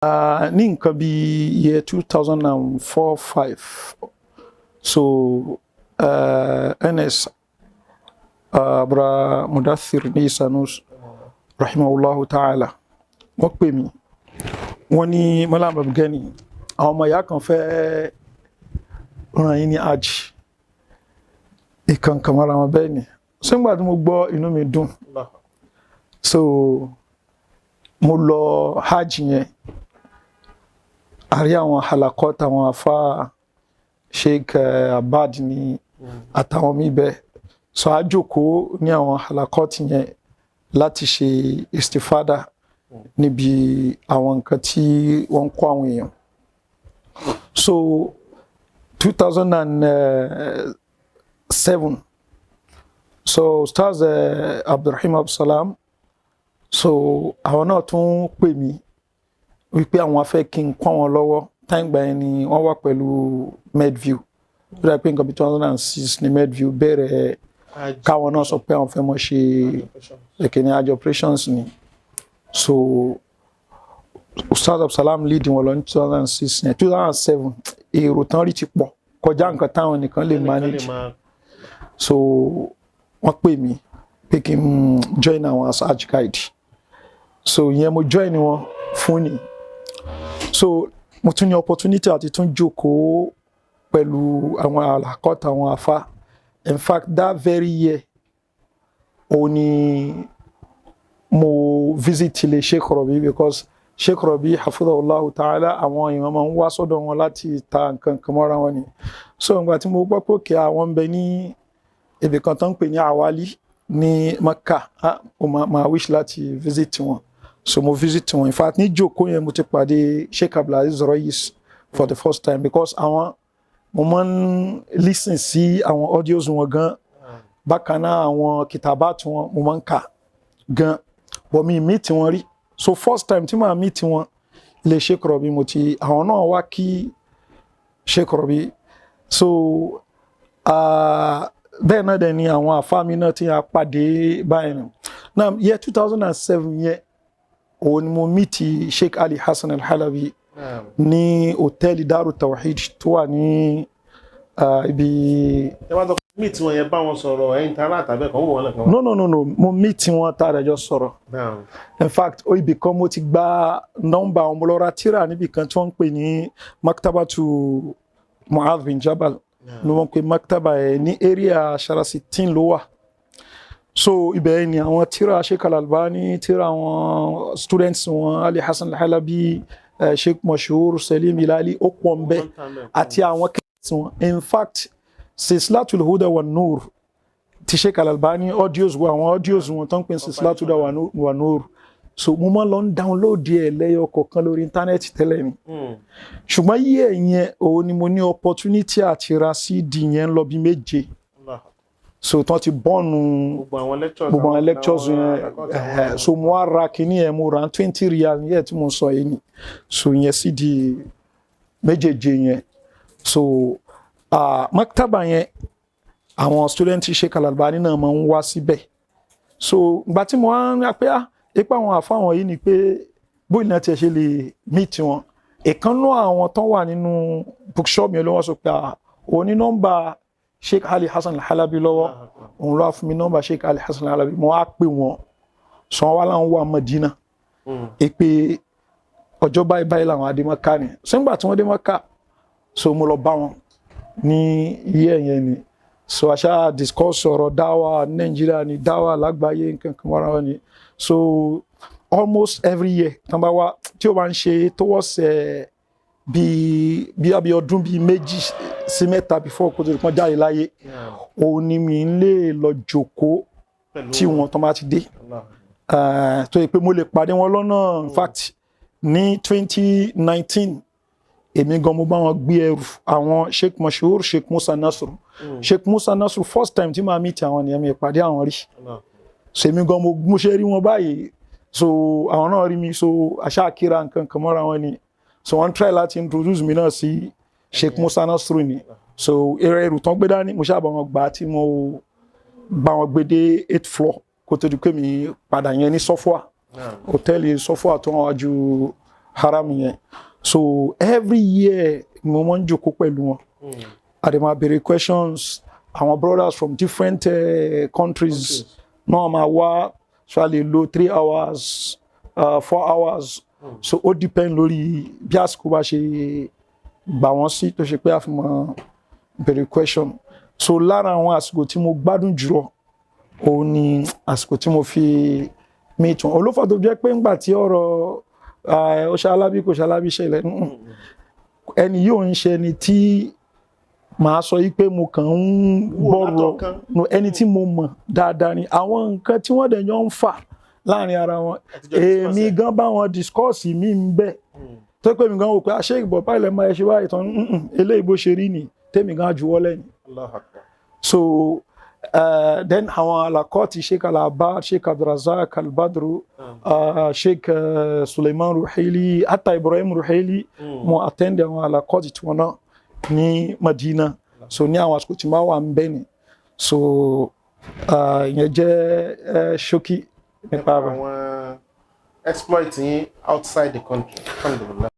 Ní nǹkan bí year 2004, 5, so NS Bra Mudathir ní Sanus rahimahullahu ta'ala, wọ́n pè mí, wọ́n ní, "Malam Abdulgani, àwọn ọmọ ìyá kan fẹ́ ràn yín ní hajj ìkan kan mọ́ra wọn." Bẹ́ẹ̀ ni. So nígbà tí mo gbọ́, inú mi dùn. So mo lọ hajj yẹn, a rí àwọn halakot, àwọn afa, Sheikh Abad ní àtàwọn míì bẹ́ẹ̀. So a jókòó ní àwọn halakot yẹn láti ṣe istifada níbi àwọn nǹkan tí wọ́n ń kọ́ àwọn èèyàn. So 2007, so Ustaz Abdulrahim Abdulsalam, so àwọn náà tún pè mí wípé àwọn afẹ́ kí n kọ́ àwọn lọ́wọ́. Time gbà yẹn ni wọ́n wà pẹ̀lú Medview. Ó dà pé nǹkan bí 2006 ni Medview bẹ̀rẹ̀, káwọn náà sọ pé àwọn fẹ́ mọ̀ ṣe ìkíní hajj operations ni. So Ustaz Abdulsalam lead wọn lọ ní 2006 yẹn. 2007, èrò tán rí ti pọ̀ kọjá nǹkan táwọn nìkan lè manage. So wọ́n pè mí pé kí n join àwọn as hajj guide. So ìyẹn mo join wọn fún ni. So mo tún ní opportunity àti tún jókòó pẹ̀lú àwọn àlàkọ́tà, àwọn afa. In fact, that very year òun ni mo visit ilé Sheikh Rabi, because Sheikh Rabi hafidhahullahu ta'ala, àwọn èèyàn máa ń wá sọ́dọ̀ wọn láti ta nǹkan kan mọ́ra wọn ni. So ìgbà tí mo gbọ́ pé òkè àwọn ń bẹ ní ibì kan tó ń pè ní Awali ní Mecca, ah, mo máa wish láti visit wọn. So mo visit wọn. In fact, ní jókòó yẹn mo ti pàdé Sheikh Abdulaziz Royis for the first time, because àwọn mo máa ń listen sí àwọn audios wọn gan. Bákan náà, àwọn kìtàbát wọn mo máa ń kà gan, but mi meet wọn rí. So first time tí màá meet wọn, ilé Sheikh Rabi mo ti, àwọn náà wá kí Sheikh Rabi. So bẹ́ẹ̀ náà dẹ̀ ni àwọn àfáà mi náà ti a pàdé báyìí nù. Now, year 2007 yẹn, òun ni mo meet Sheikh Ali Hassan Al-Halabi ní hòtẹ́ẹ̀lì Daru Tawhid tó wà ní ibi. Ẹ wá sọ pé meet wọn yẹn, bá wọn sọ̀rọ̀, ẹ̀yin tara tàbí ẹ̀kan wò wọn lẹ́kan? No, no, no, no, mo meet wọn tá a rẹ̀ jọ sọ̀rọ̀. In fact, ó ibì kan mo ti gba nọ́mbà àwọn, mo lọ ra tírà níbì kan tí wọ́n ń pè ní Maktabatu Mu'adh bin Jabal ló wọ́n pè maktaba ẹ̀, ní area Sharasitin ló wà. So ibẹ̀ ni àwọn tírà Sheikh Al-Albani, tírà àwọn students wọn, Ali Hassan Al-Halabi, Sheikh Mashur Salim Ilali, ó pọ̀ ń bẹ, àti àwọn kẹ́sì wọn. In fact, Silsilatul Huda wa Nur ti Sheikh Al-Albani, audios wo, àwọn audios wọn tó ń pè ní Silsilatul Huda wa Nur, so mo máa ń lọ ń download ẹ̀ lẹ́yọ kọ̀ọ̀kan lórí íńtánẹ́ẹ̀tì tẹ́lẹ̀ ni. Ṣùgbọ́n yí ẹ̀ yẹn, òun ni mo ní opportunity àti ra CD yẹn lọ bí méje. So tán ti bọ́ọ̀nù gbogbo àwọn lectures. Gbogbo àwọn lectures yẹn. So mo wá ra kinní yẹn, mo ra 20 riyal yẹn tí mo sọ yìí ni. So yẹn CD méjèèje yẹn. So maktaba yẹn, àwọn student Sheikh Al-Albani náà máa ń wá síbẹ̀. So ìgbà tí mo wá ń pé, ah, ipa àwọn àfáwọn yìí ni pé bóyá náà tiẹ̀ ṣe lè meet wọn, ìkànnú àwọn tó wà nínú bookshop yẹn ló wọ́n sọ pé, ah, òun ní nọ́mbà Sheikh Ali Hassan Al-Halabi lọ́wọ́. Òun ló wá fún mi nọ́mbà Sheikh Ali Hassan Al-Halabi. Mo wá pè wọ́n, sọ wá láwọn wà Madina, pé ọjọ́ báyìí báyìí làwọn adé Mọ́kà ni. So nígbà tí wọ́n dé Mọ́kà, so mo lọ bá wọn ní iye yẹn ni. So a ṣáà discuss ọ̀rọ̀ dáwà Nàìjíríà ni, dáwà lágbàáyé, nǹkan kan wàrà wọn ni. So almost every year tán bá wá, tí ó bá ń ṣe towards bíi bí ọdún bíi 2 sí 3 before kó tó di pọ́n jáde láyé, òun ni mi ń lè lọ jókòó tí wọn tán bá ti dé, tó yẹ pé mo lè pàdé wọn lọ́nà. In fact, ní 2019, èmi gan mo bá wọn gbé ẹrù àwọn Sheikh Mashur, Sheikh Musa Nasru. Sheikh Musa Nasru, first time tí màá meet àwọn nìyẹn, mi pàdé àwọn rí. So èmi gan mo ṣe rí wọn báyìí, so àwọn náà rí mi, so àṣà kíra nǹkan kan mọ́ra wọn ni. So wọ́n try láti introduce mi náà sí Sheikh Musa Nasru ni. So ẹrù tán gbé dání, mo ṣáà bá wọn gbà á, tí mo bá wọn gbé dé eighth floor kó tó di pé mi padà yẹn ní Sọfúà, hòtẹ́ẹ̀lì Sọfúà tó wọn wájú. Haram yẹn. So every year ni mo máa ń jókòó pẹ̀lú wọn, a dẹ̀ máa béèrè questions. Àwọn brothers from different countries náà máa wá, so a lè lo 3 hours, 4 hours. So ó depend lórí bí àsìkò bá ṣe gbà wọ́n sí, tó ṣe pé a fi mọ béèrè question. So lára àwọn àsìkò tí mo gbádùn jùlọ, òun ni àsìkò tí mo fi meet wọn. Olófà tó jẹ́ pé ńgbà tí ọ̀rọ̀ ó ṣe alábí kò ṣe alábí ṣẹlẹ̀, ẹni yóò ń ṣe ẹni tí màá sọ yìí pé mo kàn ń Wò gbọ́rọ̀ látọ̀ọ́kán. No, ẹni tí mo mọ̀ dáadáa ni. Àwọn nǹkan tí wọ́n dẹ̀ jọ ń fà láàrin ara wọn, Àtijọ́ discuss èmi ẹ̀. gan bá wọn discuss mi ń bẹ̀, tó pé mi gan wò pé àṣé ìbọ̀ báyìí lẹ́ẹ̀ máa ṣe báyìí tán. Eléyìí bó ṣe rí ni tèmi gan juwọ́ lẹ́yìn. Allahu Akbar. So then àwọn alakọ́ọ̀tì Sheikh Alaba, Sheikh Abdulrazak Albadru, Sheikh Suleiman Ruhaili, hatta Ibrahim Ruhaili, mo attend àwọn alakọ́ọ̀tì tiwọn náà ní Madina. So ní àwọn àsìkò tí máa wà ń bẹ̀ ni. So ìyẹn jẹ́ ṣókí nípa nípa àwọn exploit yín outside the country, alhamdulillah.